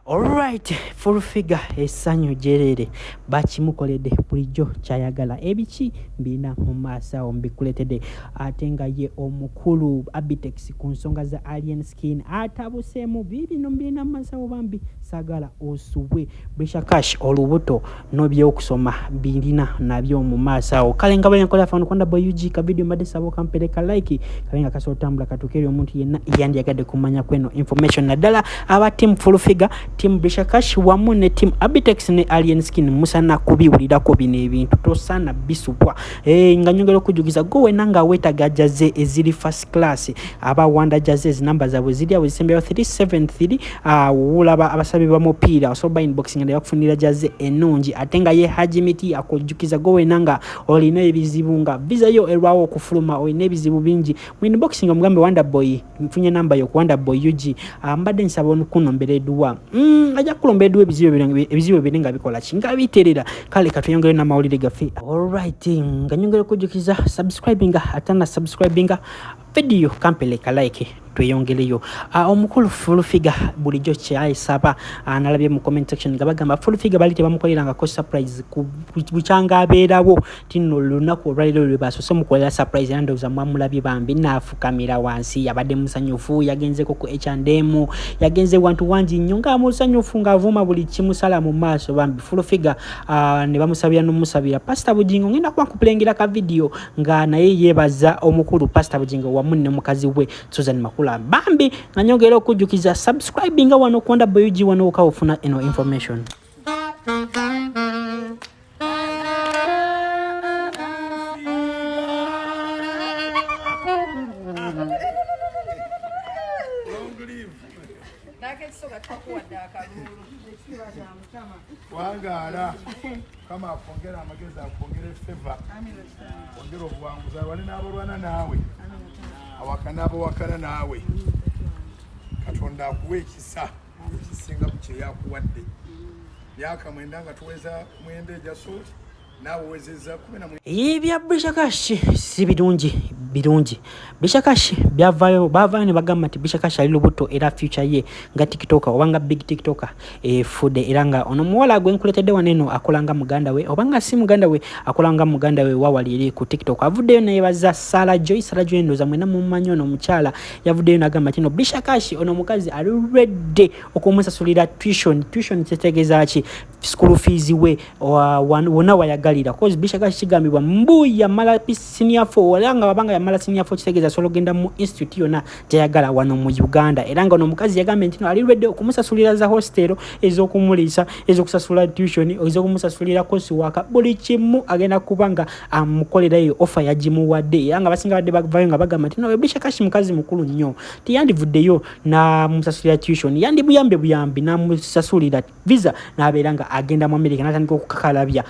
Alright, full figure essanyu jerere bakimukoledde bulijjo kyayagala ebiki mbirina mu maaso awo mbikuletedde ate nga ye omukulu Abitex ku nsonga za Alien Skin atabuseemu biibino mbirina mu maaso awo bambi sagala osubwe Brisha Cash olubuto n'ebyokusoma birina nabyo mu maaso awo kale nga bwenkola fano kwanda boy UG ka video mbadde saba okampereka like kale nga kasobola otambula katuuke eri omuntu yenna yandiyagadde kumanya kweno information naddala aba team full figure team Brisha Cash wamu ne team Abitex ne Alien Skin musana kubiwulirako bino ebintu tosana bisubwa eh, nga nyongera okujjukiza gwe wena nga weetaga jaze eziri first class aba Wanda Jazes namba zaabwe ziri awo ezisembyayo 373 wulaba abasabi ba mupiira osobola inboxing ne bakufunira jaze ennungi ate nga ye Haji Miti akujjukiza gwe wena nga olina ebizibu nga visa yo erwawo okufuluma olina ebizibu bingi mu inboxing omugambe Wanda Boy nfunye namba yo ku Wanda Boy UG mbadde nsaba okunombera eduwa ajja kukulomba eduwa ebizibu biri nga bikola ki nga biterera kale katweyongere n'amawulire gaffe alright nga nyongera okujjukiza subscribinga ate na subscribinga video kampeleka like tweyongereyo. Omukulu full figure bulijjo kyayisaba nalabye mu comment section nga bagamba full figure bali tebamukolerangako surprise bukyanga abeerawo tino lunaku olwaleero lwe basoose mukolera surprise era ndowooza mwamulabye bambi naafukamira wansi yabadde musanyufu yagenzeko ku H&M yagenze wantu wangi nnyo nga musanyufu ng'avuuma buli kimusala mu maaso bambi full figure ne bamusabira n'omusabira Pastor Bugingo ngenda kuba nkupulengera ka video nga naye yeebaza omukulu Pastor Bugingo wamu ne mukazi we Susan Makula bambi nga nyongera okujjukiza subscribinga wano ku Wanda Boy UG wano woka ofuna eno information. Wangaala kama akwongera amagezi akwongere feva ongera obuwanguzi alwane n'abalwana naawe awakana abawakana naawe Katonda akuwa ekisa ekisinga ku kye yakuwadde myaka 9 nga tuweza 9 egya sooti naawe owezezza 14. Ebya Brisha Cash si birungi birungi. Brisha Cash byavaayo baavaayo ne bagamba nti Brisha Cash ali lubuto era future ye nga TikToker oba nga big TikToker efudde era nga ono omuwala gwe nkuleetedde wano eno akola nga muganda we oba nga si muganda we akola nga muganda we wawali eri ku TikTok avuddeyo neyebaza Sarah Joy. Sarah Joy ndowooza mwenna mumumanyi ono omukyala yavuddeyo n'agamba nti no Brisha Cash ono omukazi ali ready okumusasulira tuition. Tuition kitegeeza ki? School fees we wonna wayagalira cause Brisha Cash kigambibwa mbu yamala senior 4 era nga wabanga yamala senior 4 kitegeeza asobola okugenda mu institute yonna gyayagala wano mu Uganda era nga ono omukazi yagambye nti no ali ready okumusasulira za hostel ez'okumuliisa ez'okusasula tuition ez'okumusasulira course work buli kimu agenda kuba nga amukolera eyo offer yagimuwadde era nga basinga badde bavayo nga bagamba nti no Brisha Cash mukazi mukulu nnyo teyandivuddeyo n'amusasulira tuition yandibuyambe buyambi n'amusasulira visa n'abeera nga agenda mu America n'atandika okukakalabya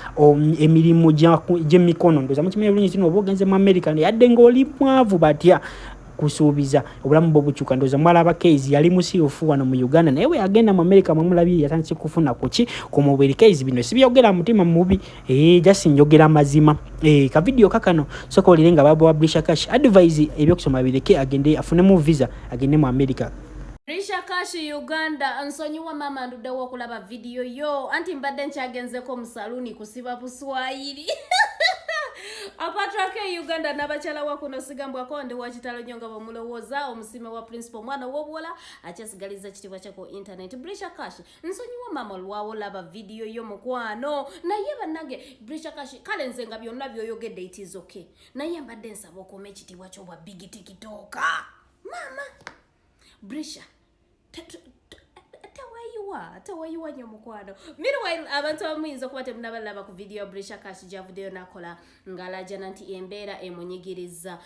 emirimu gy'emikono ndowooza mukimanyi bulungi nti oba ogenze mu America yadde ng'oli mwavu batya kusuubiza obulamu bwo bukyuka ndowooza mwalaba Kayz yali musiiwufu wano mu Uganda naye bwe yagenda mu America mwemulabye yatandise kufuna kuki ku mubiri. Kayz bino sibyogera mutima mubi just njogera mazima ka video kakano sooka olire nga babawa Brisha Cash advice ebyokusoma bireke agende afunemu visa agende mu America. Brisha Cash Uganda nsonyiwa mama nduddewo okulaba video yo anti mbadde nkyagenzeko mu saluni kusiba buswayiri apatrake Uganda n'abakyala wa kuno sigambwako ndi wa kitalo nnyo nga bwemulowooza omusime wa principal omwana ow'obuwala akyasigaliza ekitiibwa kye ku internet. Brisha Cash nsonyiwa mama olwawo laba video yo mukwano naye bannange Brisha Cash kale nze nga byonna by'oyogedde it is okay naye mbadde nsaba okuuma ekitiibwa ky'obwa big tiktoker mama Brisha teweeyiwa nnyo mukwano. Meanwhile abantu abamu muyinza okuba temunabalaba ku video ya Brisha Cash gy'avuddeyo n'akola ng'alaajana nti embeera emunyigiriza.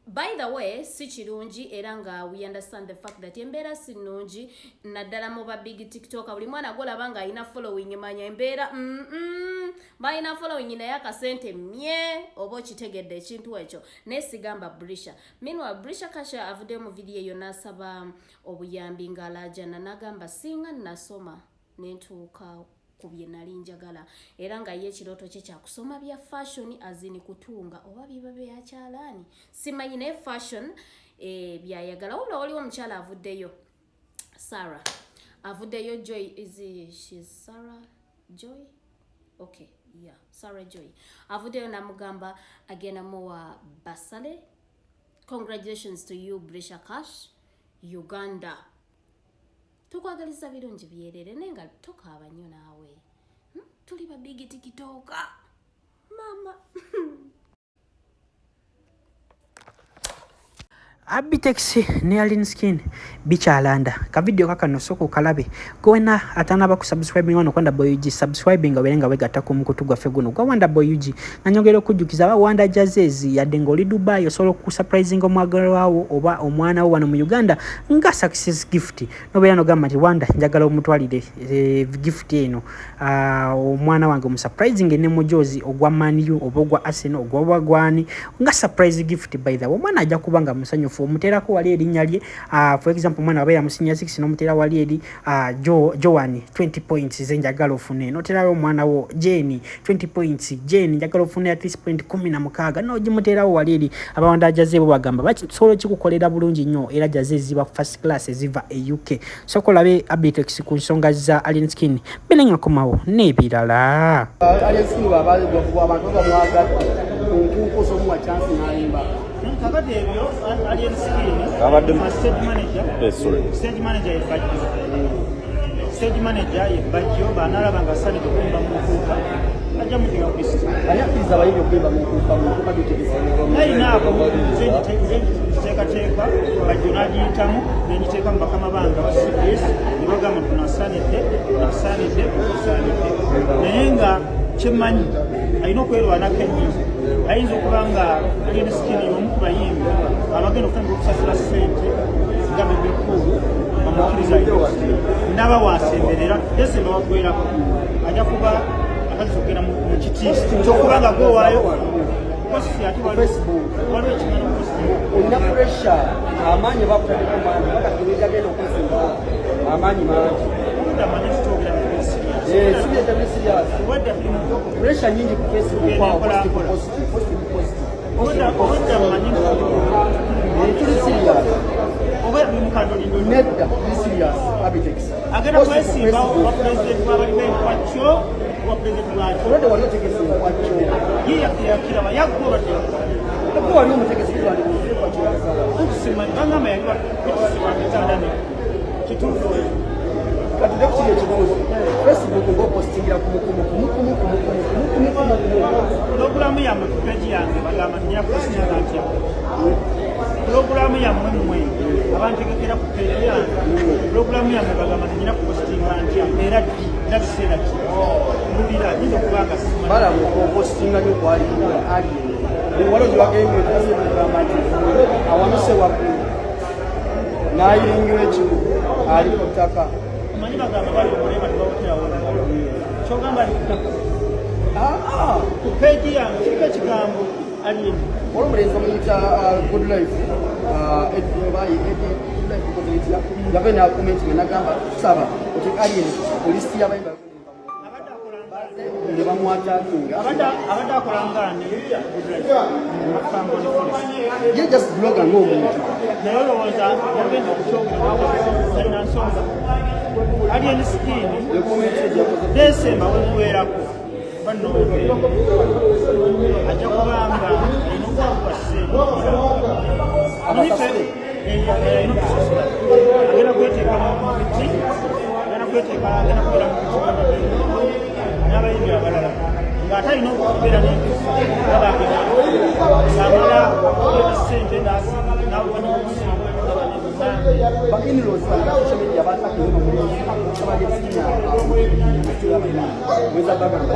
By the way si kirungi era nga we understand the fact that embeera si nnungi naddala mu ba big tiktoker buli mwana gw'olaba ng'alina following manya embeera balina following naye akasente mye oba okitegedde ekintu ekyo naye sigamba Brisha. Meanwhile Brisha Cash avuddeyo mu video eyo n'asaba obuyambi ng'alaajana n'agamba singa nasoma ne ntuuka Ku bye nali njagala. Era nga ye ekirooto kye kyakusoma bya fashion, azini kutunga oba biba byakyalaani simanyi, naye fashion byayagala. Wabula waliwo omukyala avuddeyo, Sarah avuddeyo, Joy, is she's Sarah Joy, okay, yeah, Sarah Joy avuddeyo namugamba agenda muwa bursary. Congratulations to you, Brisha Cash. Uganda tukwagaliza birungi byerere, naye nga tokaaba nnyo naawe. Tuli ba big TikToker mama. Abitex ne Alien Skin bikyalanda. Ka video kakano soko kalabe gowena atanaba ku subscribing wano kwanda boy UG, subscribing obeere nga wegatta ku mukutu gwaffe guno gwa Wanda Boy UG. Nga nyongera okujjukiza aba Wanda Jazezi, yadde ng'oli Dubai osobola okusurprising omwagalwa wo oba omwana wo wano mu Uganda nga success gift, nobeera nogamba nti Wanda njagala omutwalire gift eno, omwana wange omusurprising ne mujozi ogwa Man U oba ogwa Arsenal ogwa gwani nga surprise gift. By the way, omwana ajja kuba nga musanyufu. Omuteerako wali erinnya lye, for example omwana wabeera mu senior 6 n'omuteera wali eri Joan 20 points ze njagala ofune, n'oteerawo omwana wo Jane 20 points, Jane njagala ofune at least point 16, n'ogimuteerawo wali eri. Abawanda jaze bo bagamba basobola okikukolera bulungi nnyo, era jaze ziba first class eziva e UK. Sooka olabe Abitex ku nsonga za Alien Skin, bene nga komawo n'ebirala. Alien Skin abantu bamwagadde ku nkuuko omuwa chance n'ayimba. Kakati ebyo Alien Skin stage manager, stage manager ye Bajjo, stage manager ye Bajjo. Banalaba nga asaanidde okuyimba mu nkuuka, ajja muteeka ku list. Ani akkiriza abayimbi okuyimba mu nkuuka? Mu nkuuka gyotegese? Nayinaako nze ngiteekateeka, Bajjo n'agiyitamu, nengiteeka mu bakama bange aba CBS, ne bagamba nti nasaanidde, nasaanidde, nasaanidde. Naye nga kyemmanyi alina okwerwanako ennyo. Ayinza okuba nga Alien Skin y'omu ku bayimbi abagenda okutandika okusasula ssente nga Bebe Cool bamukkiriza. Ndaba wasemberera Desemba waggwerako, ajja kuba atandise okugenda mu kiti kyokuba nga gwowaayo post, ate waliwo ekimala post. Olina pressure, amaanyi bakutaddeko mangi, bakati agenda okwesimbawo amaanyi mangi. Amanyi tutwogera mu serious. Si byetali serious. Obwedda tuli mu Pressure nyingi ku Facebook awo, post ku post, post ku post. Obwedda mmanyi nti Tuli serious. Oba tuli mu kandolindoli. Nedda, tuli serious, Abitex. Agenda kwesimbawo oba pulezidenti w'abalima enkwakyo oba pulezidenti lwakyo. Olwedde wali otegese enkwakyo. Ye yakiraba yaggwa oba teyaggwa? Ate wali omutegesi wali enkwakyo yasala. Anti simanyi, bagamba yali wa mitanda ne kituufu. Kati kiri ekibuuzo, Facebook ng'opostingira kumukumu kumukumu kumukumu kumukumu kumukumu. Pulogulaamu yammwe ku page yange bagamba nti nina kupostinga ntya? Pulogulaamu yammwe mmwe abantegekera ku page yange, pulogulaamu yammwe bagamba nti nina kupostinga ntya era ddi era biseera ki? Mbulira, nyinza okuba nga simanyi. Balamu opostinga nnyo kwali Alien waliwo gye bagambye kugamba nti awanuse waggulu n'ayiringira ekibu ali ku ttaka. Omanyi bagamba bali omulema tebawoterawo, kyogamba ali ku ttaka. Ku page yange kiriko ekigambo Alien. Waliwo omulenzi bamuyita Good Life, Good Life kozeetya, yava nakomenti nagamba tusaba oti Alien ku list y'abayimba Abadde akola ne bamwatakinga. Abadde akola ngaani Famboni Forest? Ye just blogger ng'omuntu. Naye olowooza yagenda okukyogera talina nsonga? Alien Skin Ekomenti gyakoze. Desemba wemuweerako banove ajja kubanga alina okukuwa ssente. Abasasule. Alina okusasula, agenda kweteeka mu biti, agenda kweteeka, agenda kubeera mu biti n'abayimbi abalala ng'ate alina okubeera n'empisa nga bagenda ng'amala okuleeta ssente n'awuka n'okusiiba. Ba in-laws bano ba social media batakinga omulenzi kusaba Alien Skin weza bagamba.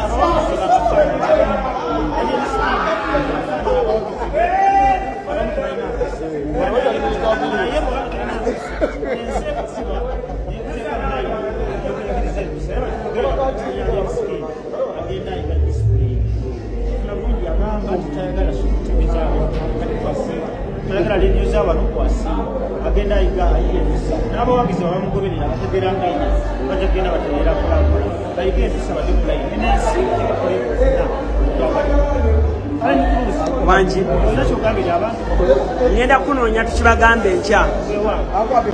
Abawagizi bamufaanana Alien Skin, abamu tebalina mpisa, naye bw'oba tolina mpisa ensi ekusiba nekuteeka munayo okuyigiriza empisa. Era Alien Skin agenda ayiga discipline kifuna bulungi. Agamba nti tayagala TV zaabwe kati kwase, tayagala rediyo zaabwe kwasi, agenda ayiga ayiga empisa n'abawagizi babamugoberera bategeera nga ye. Bajja kugenda batereera mpolampola, bayige empisa, badde ku layini n'ensi tekakole funa. Wangi. Olina kyogambira abantu? Ngenda kunoonya, tukibagambe enkya. Weewaawo.